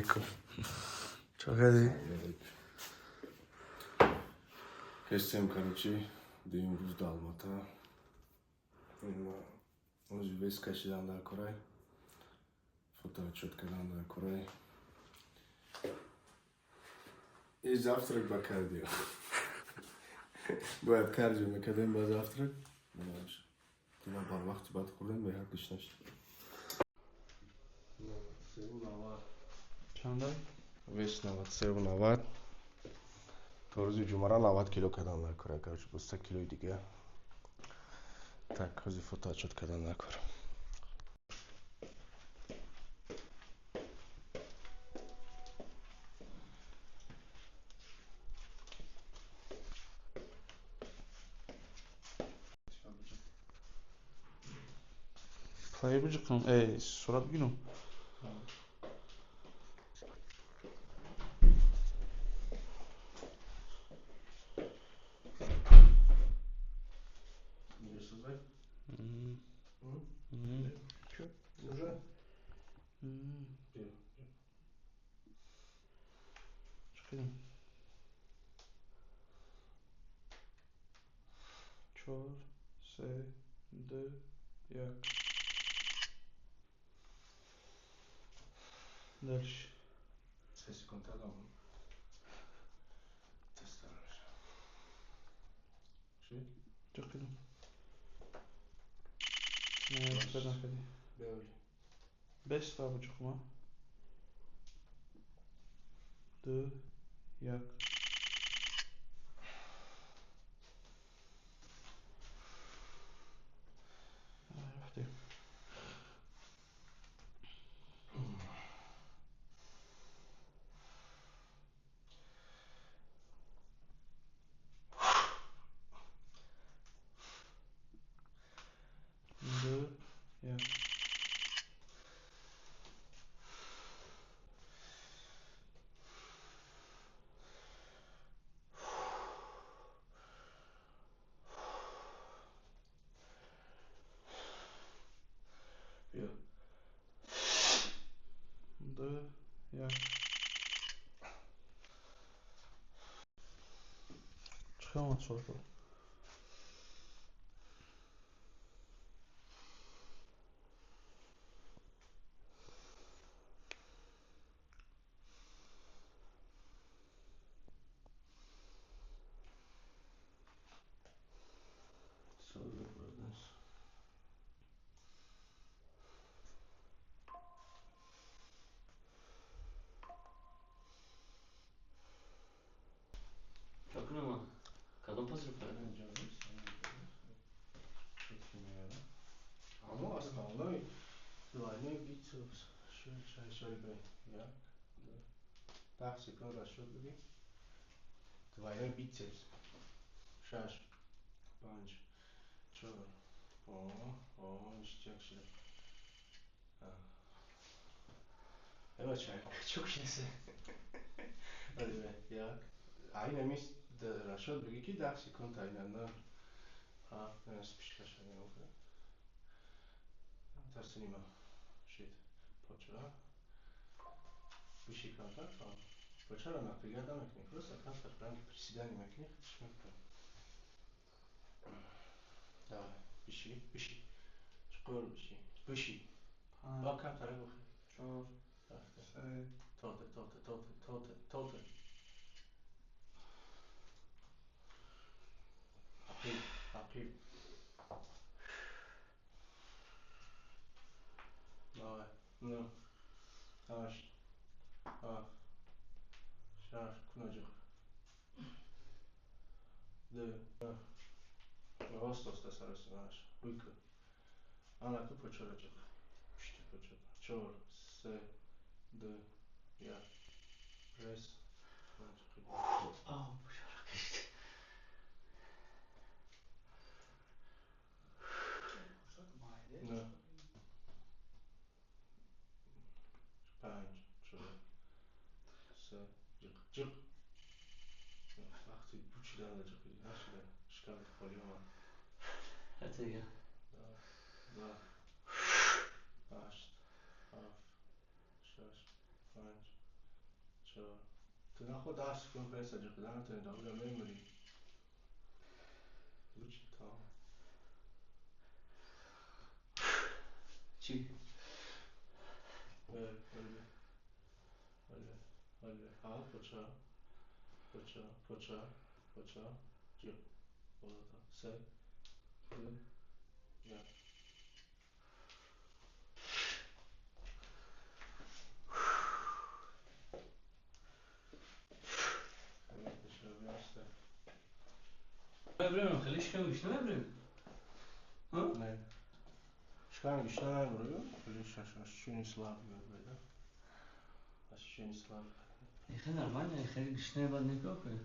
Алейкум. Чо кардӣ? Хестем, короче, дуюм рӯз до Алмата. Ози вес кашидан дар корай. Фотоотчёт кардан дар корай. И завтрак ба кардио. Бояд кардио мекардем ба завтрак. Дина барвақти баъд хӯрдем, беҳад гушна шуд. Чанда? Вес 93,90. То рӯзи ҷумъара 90 кило кардан дар кора, короче, бо 3 килои дига. Так, ҳози фотоотчёт кардан дар кора. Плей биҷиқам. Эй, сурат бигирам. Уже? Чиқидим. Чор, се, ду, як. Дальше. 3 секунд дадам. Тестер. Шид? Чиқидим. Не, чиқар накардӣ. Беоли. Беш та биҷиқма. Ду, як. Рафтем. Ду, як. Биё. Ду, як. Чӣ хел омад сурат? Sorry, brothers. Чакунама, кадом поздравляю? Ҳамо основной двойной бицепс. Шаш, шаш, як, ду. 10 секунд расчёт бигир. Двойной бицепс. Шаш, панҷ, чор. О, о, ништяк шуда. Э, бача, чӯк шинсе. Як. Айн амис расчёт бигир ки 10 секунд айна на. Ҳафт, спишкаша нигоҳ кун. Тарсинима. Шит. Поча. Биши камтар там. Почара напрягать намекунӣ. Просто камтар ранги приседание мекунӣ, худш мекунӣ. Давай, биши, биши. Чуқур биши. Биши. Ба камтар бухи. Чор, се. Тоте, тоте, тоте, тоте, тоте. Ақиб, ақиб. Давай, нӯ, ҳашт, ҳафт, шаш, кунаҷиқ. Ду, рост оста сарасимаш, ҳуйку. Анаку почораҷиқ. Пушти почора. Чор, се, ду, як. Пресс. Ау, почора кашид. Нӯ. Панҷ, чор, се, ҷиқ, ҷиқ. Вақти бучиданда ҷиқиди, нашида. Шикамат холӣ омад. Это я. Два, ҳашт, ҳафт, шаш, панҷ, 4. Ту нахо 10 секунд преса ҷиқида натавонӣ, дар онҷо мемирӣ. Лучше там. Чӣ? Ҳафт, поча, поча, поча, поча, ҷиқ. Болота. 3, 2, 1. Мебирем, хеле шикам гушна мебирем. Не. Шикам гушна намебирем, хеле ощущение слабый мебирем. Ощущение слабый. Хеле нормально, хеле гушна бад никоҳ кунем.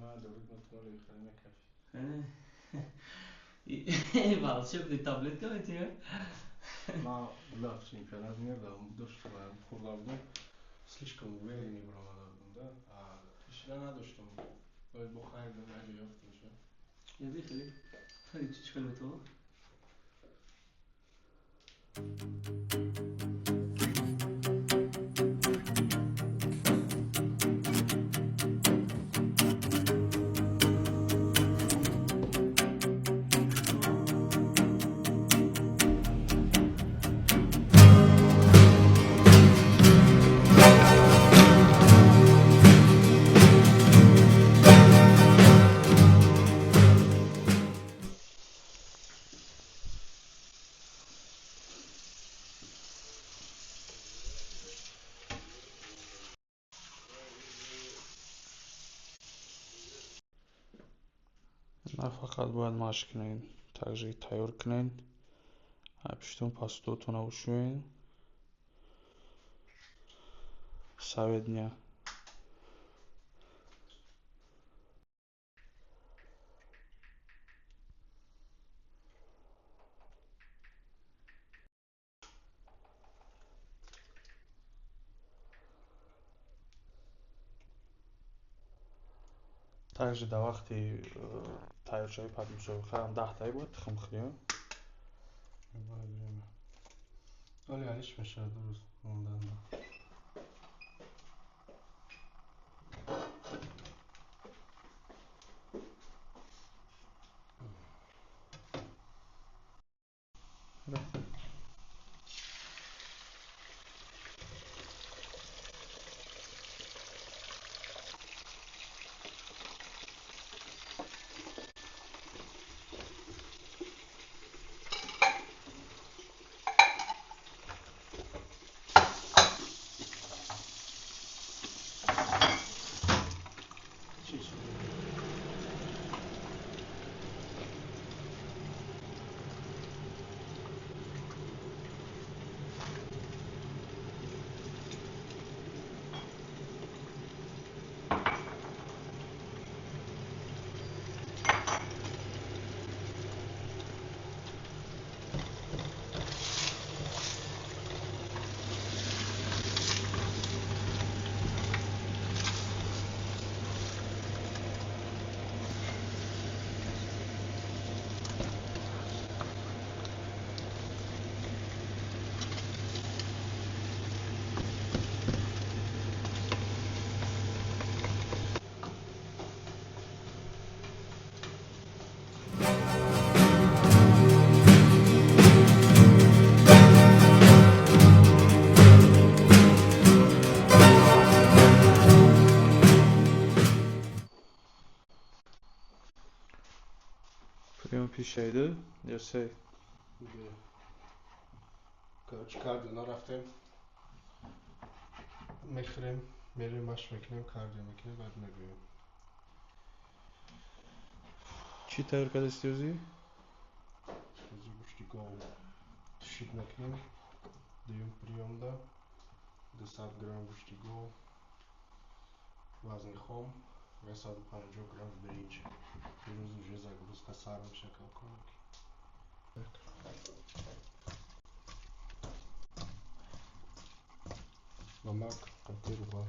Ма дуруд метавонӣ хеле мекафӣ. Волшебный таблетка метиҳ? Ма ла чемпионат мердам, доштам, хӯрда будам. Слишком уверенный баромада будам, да? А тишина надоштам. Бояд бо хайр наҷо ёфтем шо. Яби хеле. Хеле чӣ хел метавон? На фақат бояд машқ кунед, также тайёр кунед, пиштун пастуотонро бушӯед. Совет дня. Также дар вақти тайёршавии мусобиқаам 10 таи бояд тухм хӯрӣ. Оли алиш мешавад дуруст мондан. Приём пишайду ё се? Короче, кардио нарафтем. Мехӯрем, мерем машқ мекунем, кардио мекунем, баъд мебиёем. Чӣ тайёр кардасти ҳозир? Ҳозир гӯшти гов тушить мекунем. Дуюм приёмда 200 грамм гӯшти гов, вазни хом ва 150 грамм биринҷ. Имрӯз уже загрузка сар мешавад кам-камак. Намак, қатъи руған.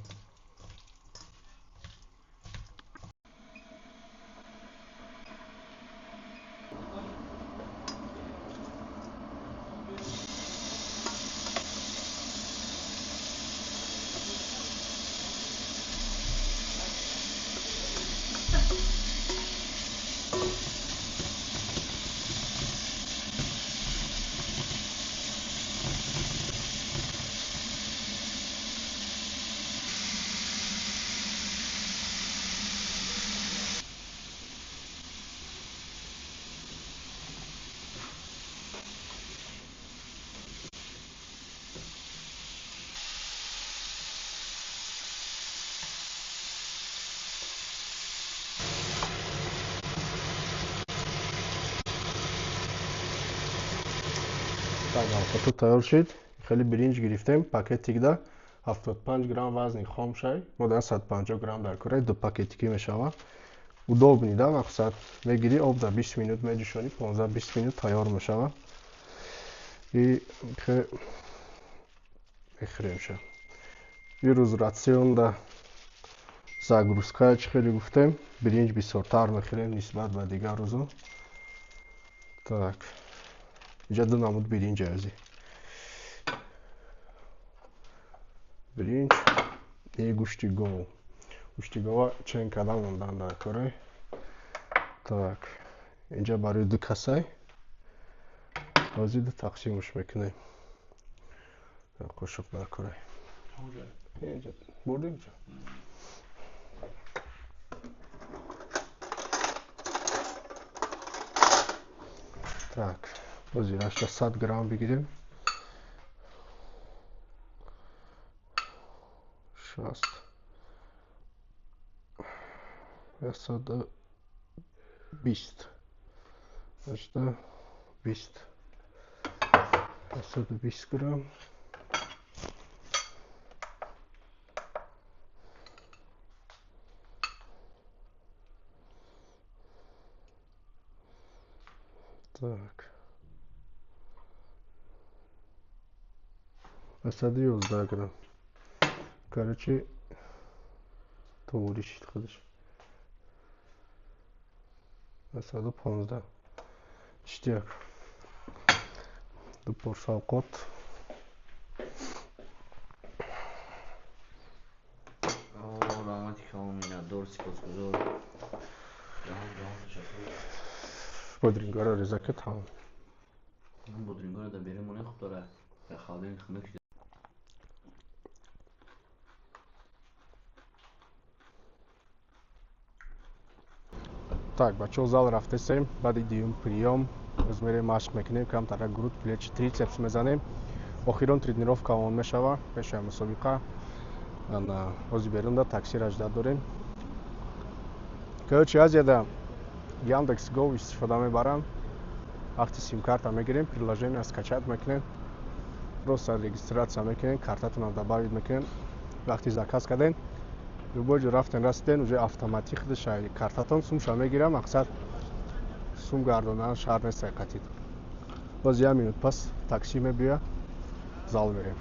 Так, овқату тайёр шид. Хеле биринҷ гирифтем, пакетикда 75 грамм вазни хом шай, мо дар 150 грамм дар кора, ду пакетикӣ мешавад. Удобный да, мақсад мегирӣ, об дар 20 минут меҷӯшонӣ, 15-20 минут тайёр мешавад. И мехӯремша. Ирӯз рационда загрузка чӣ хеле гуфтем, биринҷ бисёртар мехӯрем нисбат ба дигар рӯзо. Так, инҷа ду намуд биринҷ ази. Биринҷ и гӯшти гов. Гӯшти гова чен карда мондан дар кора. Так, инҷа барои ду касай. Ҳозир ду тақсимш мекунем. Қошуқ дар кора. Инҷа бурдем инҷа. Так, ҳозир 800 грамм бигирем. 60, 120, 120, 120 грамм. Так, 111 грамм. Короче, туғри шид худаш. 115. Иштияк. Ду порса овқот. Раҳмати калом, миннатдор, сипосгузор. Ҷаҳон ҷаҳон ташаккур. Бодрингора реза ки тамом. Бодрингора дар берун монем хуб дора. Дар холодильник хунук шуда. Так, бачаҳо, зал рафтесем, баъди дуюм приём боз мерем машқ мекунем, камтара грудь, плечи, трицепс мезанем. Охирон тренировка он мешава пеши мусобиқа. Ҳозир берунда таксира ждать дорем. Короче, Азияда Яндекс Го истифода мебарам. Вақти сим-карта мегирем, приложение скачать мекунем, просто регистрация мекунем, картатонро добавить мекунем. Вақти заказ кардем, любой ҷо рафтен расиден, уже автоматик худаш картатон сумша мегирам, мақсад сум гардондан шарт нест қатид. Боз як минут пас такси мебиёяд, зал мерем.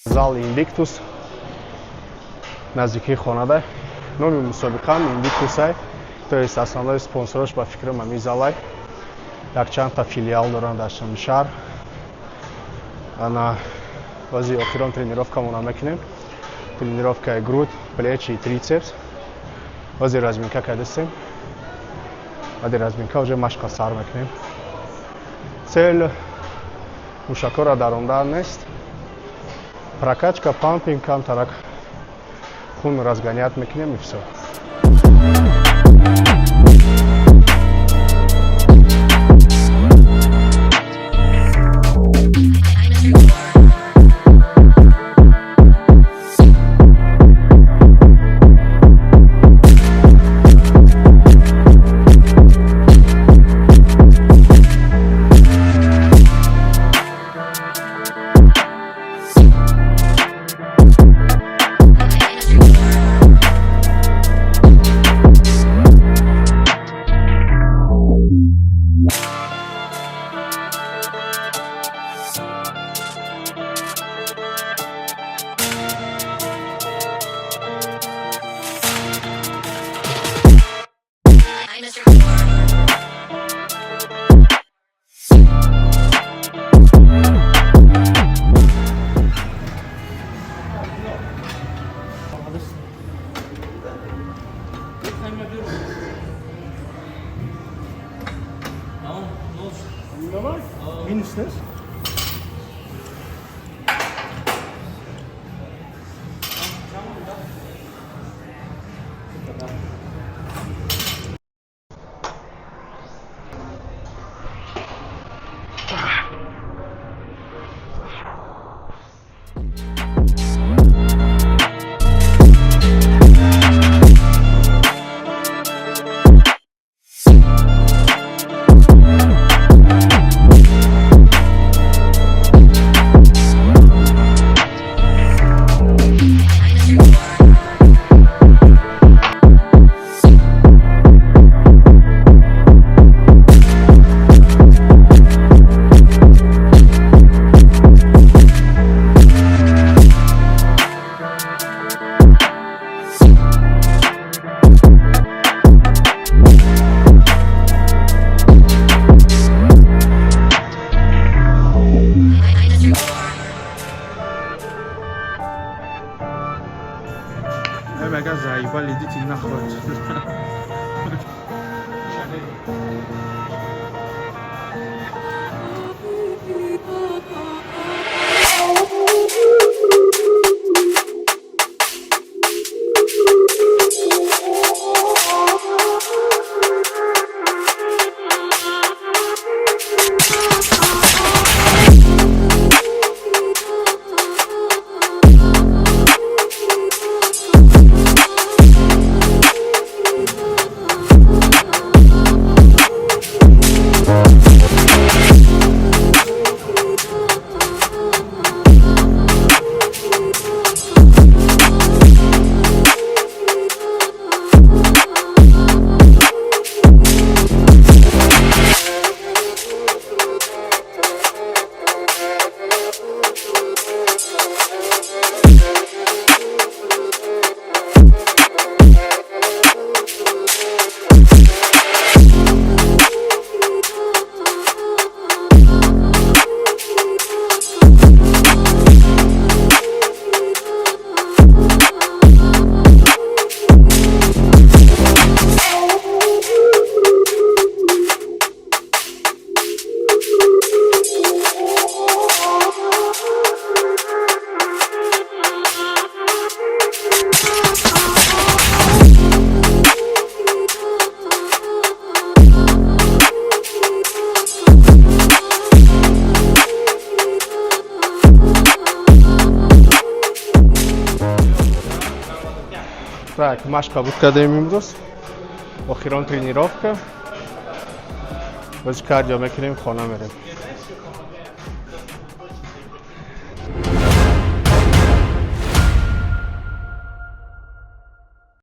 Зал Invictus наздикии хонада. Номи мусобиқаам Invictus-ай, то есть основной спонсорош ба фикрам ҳамин залай. Якчандта филиал доранд дар шаҳр. Ана баъзи охирон тренировкамона мекунем. Тренировкаи грудь, плечи и трицепс. Баъзи разминка кардастем. Баъди разминка уже машқа сар мекунем. Цель мушакҳоро дарондан нест. Прокачка, пампинг, камтарак хун разгонять мекунем и всё. Tamam, ne olsun? Давай. Минус нест? Мега, заебали, идите нахуй отсюда. Так, машқа буд кардем имрӯз. Охирон тренировка. Боз кардио мекунем, хона мерем.